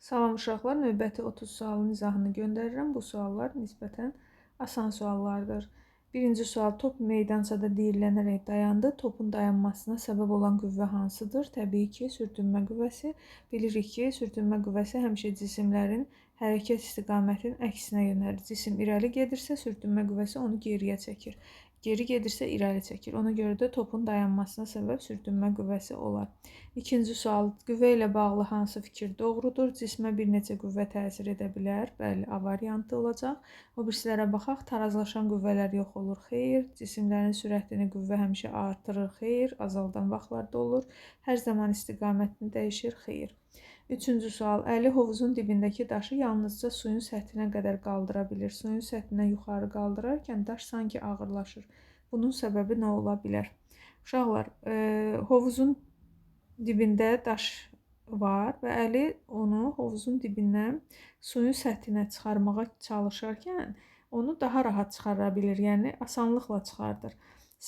Salam uşaqlar, növbəti 30 sualın izahını göndərirəm. Bu suallar nisbətən asan suallardır. Birinci sual, top meydançada diyirlənərək dayandı. Topun dayanmasına səbəb olan qüvvə hansıdır? Təbii ki, sürtünmə qüvvəsi. Bilirik ki, sürtünmə qüvvəsi həmişə cisimlərin hərəkət istiqamətinin əksinə yönəlir. Cisim irəli gedirsə, sürtünmə qüvvəsi onu geriyə çəkir. Geri gedirsə, irəli çəkir. Ona görə də topun dayanmasına səbəb sürtünmə qüvvəsi olar. İkinci sual, qüvvə ilə bağlı hansı fikir doğrudur? Cismə bir neçə qüvvə təsir edə bilər. Bəli, A variantı olacaq. O birisilərə baxaq. Tarazlaşan qüvvələr yox olur. Xeyr. Cisimlərin sürətini qüvvə həmişə artırır. Xeyr. Azaldan vaxtlarda olur. Hər zaman istiqamətini dəyişir. Xeyr. Üçüncü sual, əli hovuzun dibindəki daşı yalnızca suyun səthinə qədər qaldıra bilir. Suyun səthindən yuxarı qaldırarkən daş sanki ağırlaşır. Bunun səbəbi nə ola bilər? Uşaqlar, hovuzun dibində daş var və əli onu hovuzun dibindən suyun səthinə çıxarmağa çalışarkən onu daha rahat çıxara bilir, yəni asanlıqla çıxardır.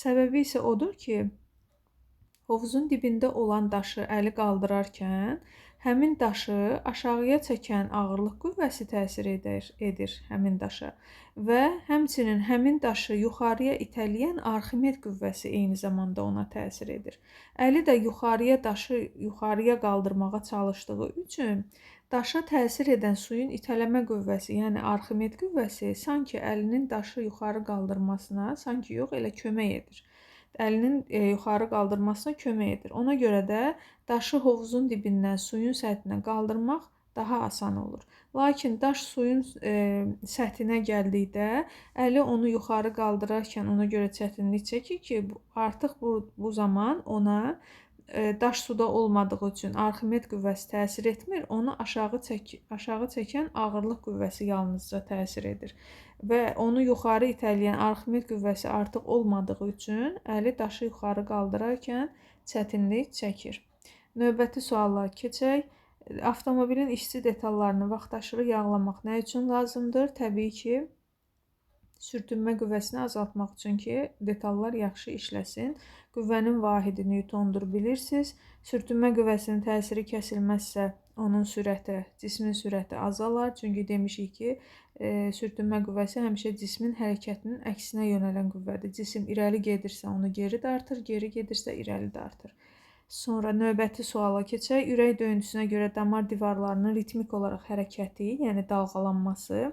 Səbəbi isə odur ki, hovuzun dibində olan daşı əli qaldırarkən həmin daşı aşağıya çəkən ağırlıq qüvvəsi təsir edir həmin daşa və həmçinin həmin daşı yuxarıya itələyən Arximed qüvvəsi eyni zamanda ona təsir edir. Əli də yuxarıya daşı yuxarıya qaldırmağa çalışdığı üçün daşa təsir edən suyun itələmə qüvvəsi, yəni Arximed qüvvəsi sanki əlinin daşı yuxarı qaldırmasına, sanki yox, elə kömək edir. Əlinin yuxarı qaldırmasına kömək edir. Ona görə də daşı hovuzun dibindən suyun səthinə qaldırmaq daha asan olur. Lakin daş suyun səthinə gəldikdə əli onu yuxarı qaldırarkən ona görə çətinlik çəkir ki, artıq bu zaman ona daş suda olmadığı üçün Arximed qüvvəsi təsir etmir, onu aşağı çəkən ağırlıq qüvvəsi yalnızca təsir edir. Və onu yuxarı itələyən Arximed qüvvəsi artıq olmadığı üçün əli daşı yuxarı qaldırarkən çətinlik çəkir. Növbəti suala keçək. Avtomobilin işçi detallarını vaxtaşırı yağlamaq nə üçün lazımdır? Təbii ki, sürtünmə qüvvəsini azaltmaq üçün ki, detallar yaxşı işləsin. Qüvvənin vahidi Newtondur, bilirsiniz. Sürtünmə qüvvəsinin təsiri kəsilməzsə, onun sürəti, cismin sürəti azalar. Çünki demişik ki, sürtünmə qüvvəsi həmişə cismin hərəkətinin əksinə yönələn qüvvədir. Cisim irəli gedirsə, onu geri dartır, geri gedirsə, irəli dartır. Sonra növbəti suala keçək. Ürək döyüntüsünə görə damar divarlarının ritmik olaraq hərəkəti, yəni dalğalanması,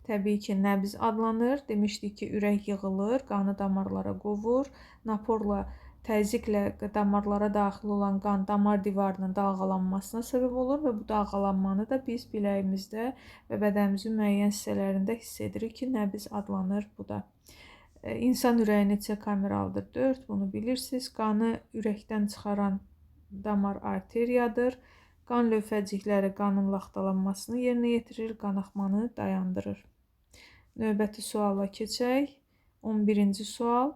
təbii ki, nəbz adlanır. Demişdik ki, ürək yığılır, qanı damarlara qovur. Naporla, təzyiqlə damarlara daxil olan qan damar divarının dalğalanmasına səbəb olur və bu dalğalanmanı da biz biləyimizdə və bədənimizin müəyyən hissələrində hiss edirik ki, nəbz adlanır bu da. İnsan ürəyi neçə kameralıdır? 4, bunu bilirsiniz. Qanı ürəkdən çıxaran damar arteriyadır. Qan lövhəcikləri qanın laxtalanmasını yerinə yetirir, qanaxmanı dayandırır. Növbəti suala keçək. 11-ci sual.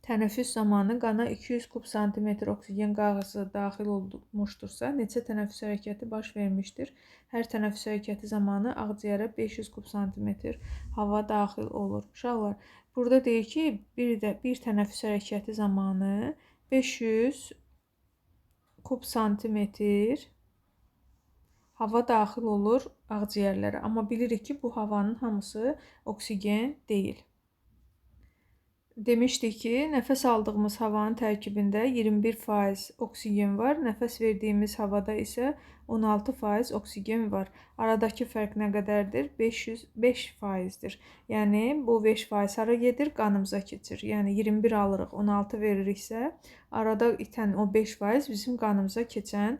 Tənəffüs zamanı qana 200 kub santimetr oksigen qazı daxil olmuşdursa, neçə tənəffüs hərəkəti baş vermişdir? Hər tənəffüs hərəkəti zamanı ağciyərə 500 kub santimetr hava daxil olur. Uşaqlar, burada deyir ki, bir tənəffüs hərəkəti zamanı 500 kub santimetr hava daxil olur ağciyərlərə. Amma bilirik ki, bu havanın hamısı oksigen deyil. Demişdik ki, nəfəs aldığımız havanın tərkibində 21% oksigen var, nəfəs verdiyimiz havada isə 16% oksigen var. Aradakı fərq nə qədərdir? 5%-dir. Yəni, bu 5% hara gedir? Qanımıza keçir. Yəni, 21 alırıq, 16 veririksə, arada itən o 5% bizim qanımıza keçən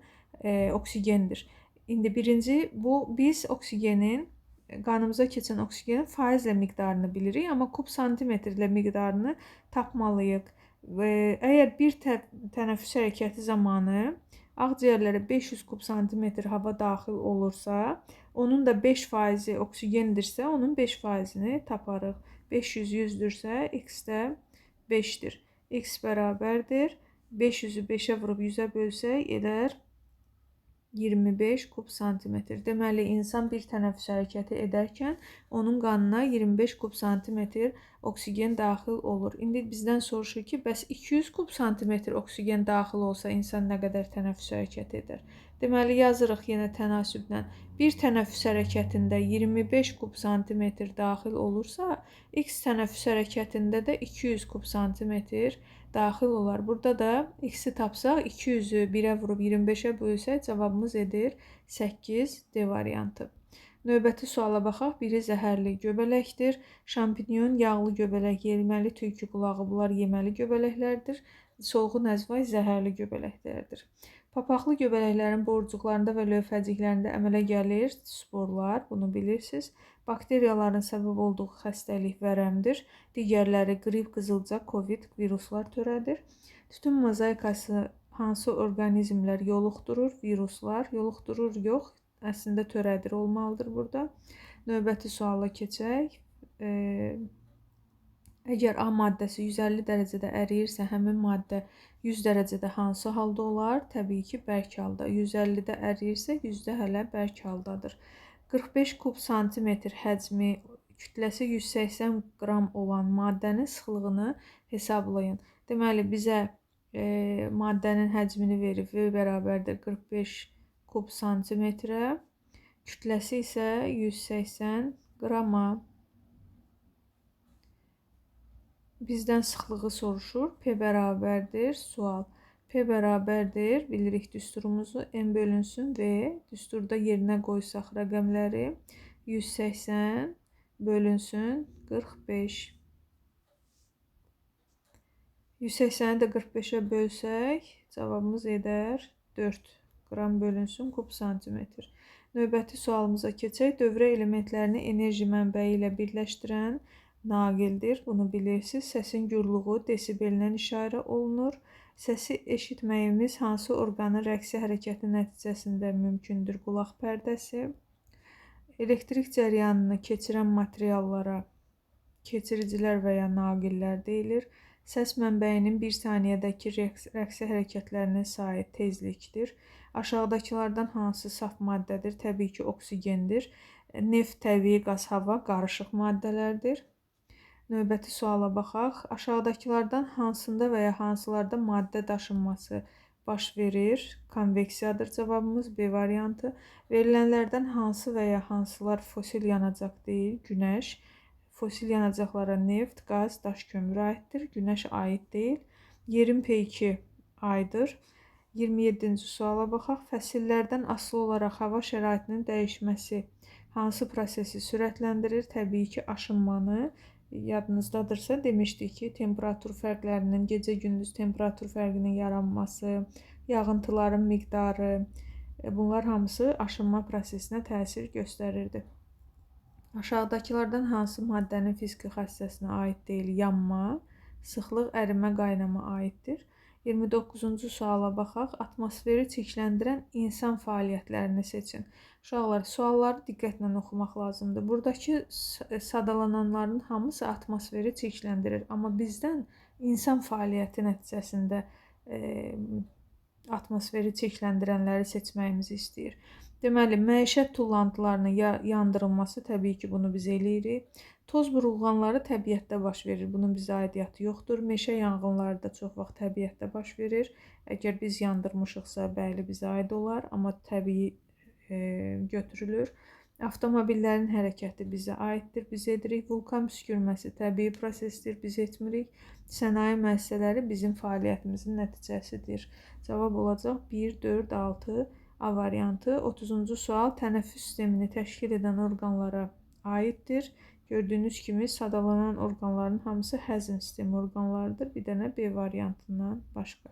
oksigendir. İndi birinci, bu biz oksigenin, qanımıza keçən oksigenin faizlə miqdarını bilirik, amma kub santimetrlə miqdarını tapmalıyıq. Və əgər bir tənəffüs hərəkəti zamanı ağciyərlərə 500 kub santimetr hava daxil olursa, onun da 5%-i oksigendirsə, onun 5%-ini taparıq. 500 100-dürsə, x də 5-dir. X bərabərdir. 500-ü 5-ə vurub 100-ə bölsək, edər 25 kub santimetr. Deməli, insan bir tənəffüs hərəkəti edərkən onun qanına 25 kub santimetr oksigen daxil olur. İndi bizdən soruşur ki, bəs 200 kub santimetr oksigen daxil olsa insan nə qədər tənəffüs hərəkəti edər? Deməli, yazırıq yenə tənasüblə. Bir tənəffüs hərəkətində 25 kub santimetr daxil olursa, x tənəffüs hərəkətində də 200 kub santimetr daxil olar. Burada da x-i tapsaq, 200-ü 1-ə vurub 25-ə bölsək, cavabımız edir 8 D variantı. Növbəti suala baxaq. Biri zəhərli göbələkdir. Şampinyon, yağlı göbələk, yeməli tülkü qulağı, bunlar yeməli göbələklərdir. Solğun əzvay zəhərli göbələklərdir. Papaqlı göbələklərin borcuqlarında və lövhəciklərində əmələ gəlir sporlar, bunu bilirsiniz. Bakteriyaların səbəb olduğu xəstəlik vərəmdir. Digərləri qrip, qızılca, covid viruslar törədir. Tütün mozaikası hansı orqanizmlər yoluxdurur? Viruslar yoluxdurur, yox. Əslində törədir olmalıdır burada. Növbəti suala keçək. Əgər A maddəsi 150 dərəcədə əriyirsə, həmin maddə 100 dərəcədə hansı halda olar? Təbii ki, bərk halda. 150-də əriyirsə, 100-də hələ bərk haldadır. 45 kub santimetr həcmi, kütləsi 180 qram olan maddənin sıxlığını hesablayın. Deməli, bizə maddənin həcmini verib, V bərabərdir 45 kub santimetrə, kütləsi isə 180 qrama. Bizdən sıxlığı soruşur. P bərabərdir. Sual. P bərabərdir. Bilirik düsturumuzu. M bölünsün V. Düsturda yerinə qoysaq rəqəmləri 180 bölünsün 45. 180-i də 45-ə bölsək, cavabımız edər 4 qram bölünsün kub santimetr. Növbəti sualımıza keçək. Dövrə elementlərini enerji mənbəyi ilə birləşdirən naqildir. Bunu bilirsiniz. Səsin gürluğu desibellə işarə olunur. Səsi eşitməyimiz hansı orqanın rəqsi hərəkəti nəticəsində mümkündür? Qulaq pərdəsi. Elektrik cəryanını keçirən materiallara keçiricilər və ya naqillər deyilir. Səs mənbəyinin bir saniyədəki rəqsi hərəkətlərinin sayı tezlikdir. Aşağıdakılardan hansı saf maddədir? Təbii ki, oksigendir. Neft, təbii qaz, hava qarışıq maddələrdir. Növbəti suala baxaq. Aşağıdakılardan hansında və ya hansılarda maddə daşınması baş verir? Konveksiyadır cavabımız, B variantı. Verilənlərdən hansı və ya hansılar fosil yanacaq deyil? Günəş. Fosil yanacaqlara neft, qaz, daş kömürü aiddir. Günəş aid deyil. Yerin peyki aydır. 27-ci suala baxaq. Fəsillərdən asılı olaraq hava şəraitinin dəyişməsi hansı prosesi sürətləndirir? Təbii ki, aşınmanı. Yadınızdadırsa, demişdik ki, temperatur fərqlərinin, gecə-gündüz temperatur fərqinin yaranması, yağıntıların miqdarı, bunlar hamısı aşınma prosesinə təsir göstərirdi. Aşağıdakılardan hansı maddənin fiziki xassəsinə aid deyil? Yanma, sıxlıq, ərimə, qaynama aiddir. 29-cu suala baxaq. Atmosferi çirkləndirən insan fəaliyyətlərini seçin. Uşaqlar, sualları diqqətlə oxumaq lazımdır. Buradakı sadalananların hamısı atmosferi çirkləndirir. Amma bizdən insan fəaliyyəti nəticəsində atmosferi çirkləndirənləri seçməyimizi istəyir. Deməli, məişət tullantılarının yandırılması, təbii ki, bunu biz eləyirik. Toz burulğanları təbiətdə baş verir. Bunun bizə aidiyyatı yoxdur. Meşə yanğınları da çox vaxt təbiətdə baş verir. Əgər biz yandırmışıqsa, bəli, bizə aid olar, amma təbii götürülür. Avtomobillərin hərəkəti bizə aiddir, biz edirik. Vulkan püskürməsi təbii prosesdir, biz etmirik. Sənaye müəssisələri bizim fəaliyyətimizin nəticəsidir. Cavab olacaq 1, 4, 6 A variantı. 30-cu sual tənəffüs sistemini təşkil edən orqanlara aiddir. Gördüyünüz kimi sadalanan orqanların hamısı həzm sistemi orqanlarıdır. Bir dənə B variantından başqa.